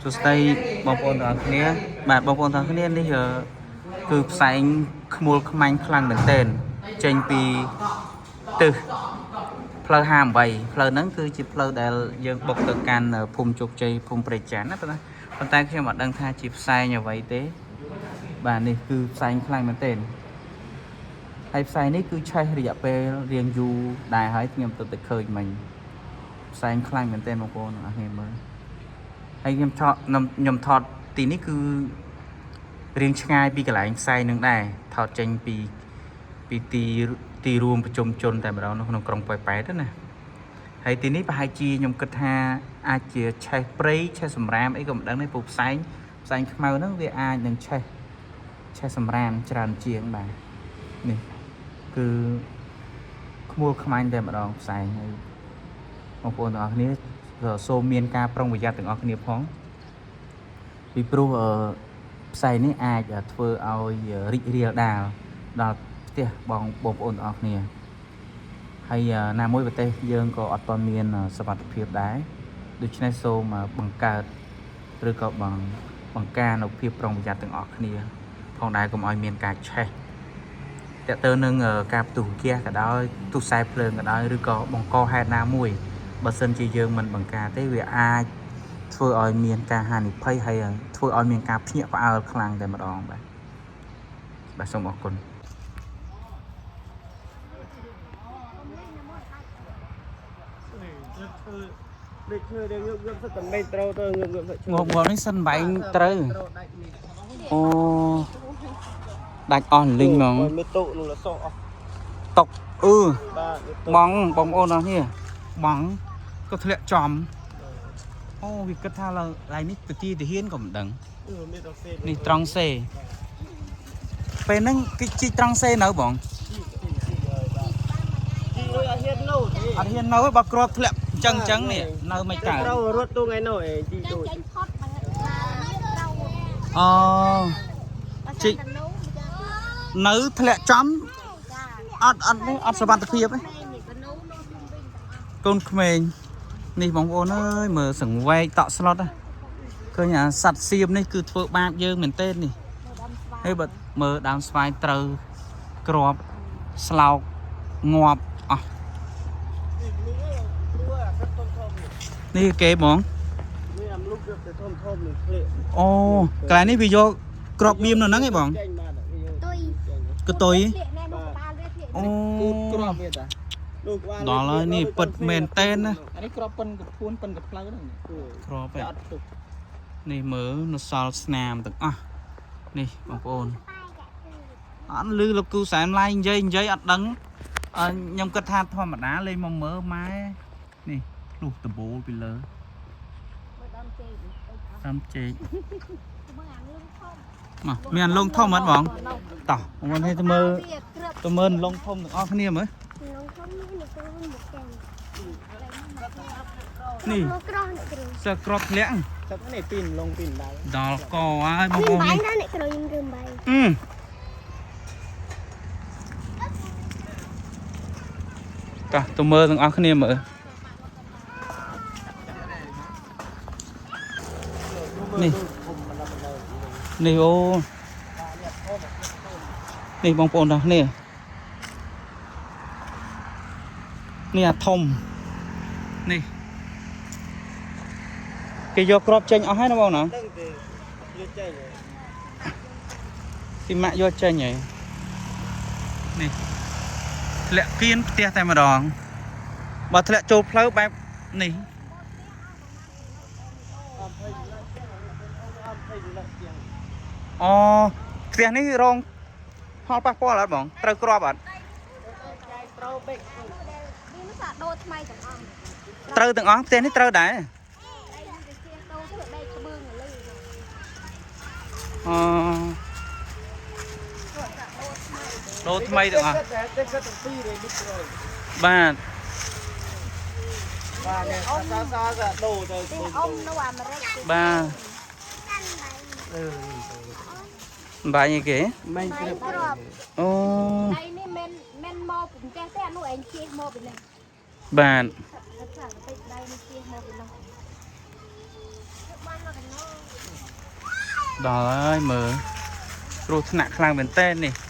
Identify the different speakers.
Speaker 1: សួស្តីបងប្អូនទាំងអស់គ្នាបាទបងប្អូនទាំងអស់គ្នានេះគឺផ្សែងខ្មួលខ្មាញ់ខ្លាំងមែនទែនចេញពីទិសផ្លូវ58ផ្លូវហ្នឹងគឺជាផ្លូវដែលយើងបុកទៅកាន់ភូមិជោគជ័យភូមិព្រៃចាន់ណាប៉ុន្តែប៉ុន្តែខ្ញុំអត់ដឹងថាជាផ្សែងអ្វីទេបាទនេះគឺផ្សែងខ្លាំងមែនទែនហើយផ្សែងនេះគឺឆេះរយៈពេលរៀងយូរដែរហើយខ្ញុំទៅតែឃើញមិញផ្សែងខ្លាំងមែនទែនបងប្អូនទាំងអស់គ្នាមើល ហើយខ្ញុំថតខ្ញុំថតទីនេះគឺរៀងឆ្ងាយពីកន្លែងផ្សាយនឹងដែរថតចេញពីពីទីទីរួមប្រជុំជនតែម្ដងនៅក្នុងក្រុងប៉ោយប៉ែតណាហើយទីនេះប្រហែលជាខ្ញុំគិតថាអាចជាឆេះព្រៃឆេះសម្រាមអីក៏មិនដឹងដែរព្រោះផ្សែងផ្សែងខ្មៅហ្នឹងវាអាចនឹងឆេះឆេះសម្រាមច្រើនជាងបាទនេះគឺខ្មួលខ្មាញ់តែម្ដងផ្សែងហើយបងប្អូនទាំងអស់គ្នាសូមមានការប្រុងប្រយ័ត្នទាំងអស់គ្នាផង ពីព្រោះផ្សែងនេះអាចធ្វើឲ្យរីករាលដាលដល់ផ្ទះបងបងប្អូនទាំងអស់គ្នាហើយណាមួយប្រទេសយើងក៏អត់ទាន់មានសុវត្ថិភាពដែរដូច្នេះសូមបង្កើតឬក៏បងបង្ការនៅភាពប្រុងប្រយ័ត្នទាំងអស់គ្នាផងដែរកុំឲ្យមានការឆេះតើទៅនឹងការផ្ទុះហ្គាសក៏ដោយផ្ទុះខ្សែភ្លើងក៏ដោយឬក៏បង្កហេតុណាមួយបើសិនជាយើងមិនបង្ការទេវាអាច ធ្វើឲ្យមានការហានិភ័យហើយធ្វើឲ្យមានការភ្ញាក់ផ្អើលខ្លាំងតែម្ដងបាទបាទសូមអរគុណ
Speaker 2: ធ្វើដូចធ្វើរឿងងើបងើបសិតតែមិនត្រូវទៅងើបងើបសិត
Speaker 1: ងប់ងប់នេះសិនបែងត្រូវ
Speaker 2: ត្រូវដាច់នេះ
Speaker 1: អូដាច់អស់លីងហ្មង
Speaker 2: មើលតុនោះលសោះអស់
Speaker 1: តុកអឺ
Speaker 2: បាទ
Speaker 1: បងបងប្អូនអស់នេះបងក៏ធ្លាក់ចំអូវាគិតថាឡើយឡៃនេះទៅទីទាហានក៏មិនដឹង
Speaker 2: មានដល់សេ
Speaker 1: នេះត្រង់សេពេលហ្នឹងគេជីកត្រង់សេនៅបង
Speaker 2: ជីជីលុយអត់ហ៊ាននៅទេ
Speaker 1: អត់ហ៊ាននៅទេបើគ្រាប់ធ្លាក់អញ្ចឹងអញ្ចឹងនេះនៅមិនកើត
Speaker 2: ត្រូវរត់ទូថ្ងៃនោះឯងជី
Speaker 3: ចា
Speaker 2: ទូ
Speaker 3: ចេញផុតមកត្រូវ
Speaker 1: អូ
Speaker 3: បើ
Speaker 1: ជីក
Speaker 3: សិនតែនោះ
Speaker 1: នៅធ្លាក់ចំ
Speaker 3: ចា
Speaker 1: អត់អត់នេះអត់សុវត្ថិភាពទេ
Speaker 3: នេះកនូនោះជុំវិញទាំងអស់
Speaker 1: កូនក្មេងនេះបងប្អូនអើយមើលសង្វេកតក់ស្លុតហ៎ឃើញអាសัตว์សៀមនេះគឺធ្វើបាបយើងមែនទេនេះ
Speaker 3: មើលដើមស្វាយ
Speaker 1: ហើយបើមើលដើមស្វាយត្រូវក្របស្លោកងាប់អស់
Speaker 2: ព្រោះអាសិតធំធំ
Speaker 1: នេះគេហ្មង
Speaker 2: នេះអាមលុកយកទៅធំធំនេះធ្លាក់
Speaker 1: អូកន្លែងនេះវាយកក្របបៀមនៅហ្នឹងឯងបង
Speaker 2: ចេញបាទ
Speaker 3: ទុយក
Speaker 1: កតុយ
Speaker 3: ធ្លាក់ណែនោះក្បាលវាធ្លាក់
Speaker 1: អូ
Speaker 4: គូតក្របវាតា
Speaker 2: លោកក្បាល
Speaker 1: ដល់ហើយនេះពិតមែនទេណា
Speaker 4: អានេះក្របប៉ុនកភួនប៉ុនកផ្លូវហ្នឹង
Speaker 1: ក្របឯ
Speaker 4: តែអត់ផ្ទុះ
Speaker 1: នេះមើលនៅសល់ស្នាមទាំងអស់នេះបងប្អូនអត់លឺលោកគ្រូសែមឡាយនិយាយនិយាយអត់ដឹងអឺខ្ញុំគិតថាធម្មតាលេងមកមើលម៉ែនេះភ្លុះដបូលពីលើ
Speaker 3: មើលដើមចេក
Speaker 1: តាមចេក
Speaker 3: មើលអាងលងធំ
Speaker 1: មកមានអាលងធំអត់បងតោះបងប្អូននេះទៅមើល
Speaker 3: វាគ្រប
Speaker 1: ទៅមើលលងធំទាំងអស់គ្នាមើល
Speaker 5: លងធំនេះអ្នកគ្រូមកទាំង
Speaker 1: នេះ
Speaker 5: មកក្រោះអ្នកគ្រូ
Speaker 1: សើក្របធ្លាក់
Speaker 2: ទឹកនេះពីនលងពីនដៅ
Speaker 1: ដល់កហើយបងប្អូន
Speaker 5: បាយ
Speaker 1: នេះ
Speaker 5: ណាអ្នកគ្រូខ្ញុំរើមបាយ
Speaker 1: អឺតោះទៅមើលទាំងអស់គ្នាមើលនេះនេះអូនេះបងប្អូនទាំងគ្នានេះអាធំនេះគេយកក្របចេញអស់ហើយណាបងណា
Speaker 2: ដឹងទេយកចេញ
Speaker 1: ទីម៉ាក់យកចេញហើយនេះធ្លាក់គៀនផ្ទះតែម្ដងបើធ្លាក់ចូលផ្លូវបែបនេះអូផ្ទះនេះរងផលប៉ះពាល់អត់បងត្រូវគ្រាប់អត់
Speaker 2: ត្រូវបិច
Speaker 3: វានោះសាដូរថ្មីទាំងអស់
Speaker 1: ត្រូវទាំងអស់ផ្ទះនេះត្រូវដែរ
Speaker 3: ដីនេះវាជាដូរធ្វើដីក្បឿងលើ
Speaker 1: អូដូរថ្មីទាំងអស់
Speaker 2: តែតែគិតទាំងពីរនេះត្រូវ
Speaker 1: បាទ
Speaker 2: បាទនេះសាសាសាដូរទៅ
Speaker 3: ទីអ៊ំនៅអាមេរិកទី
Speaker 1: បាទបាញ់អីគេ
Speaker 2: មិនគ្រប
Speaker 3: ក្រប
Speaker 1: អូ
Speaker 3: ដីនេះមិនមិនមកពីផ្ទះទេអានោះឯងជៀសមកពីនេះ
Speaker 1: បាទ
Speaker 3: ថាតិចដីនេះជៀសមកពីនោះ
Speaker 5: បានមកកណោ
Speaker 1: ដល់ហើយមើលគ្រោះថ្នាក់ខ្លាំងមែនតើនេះ។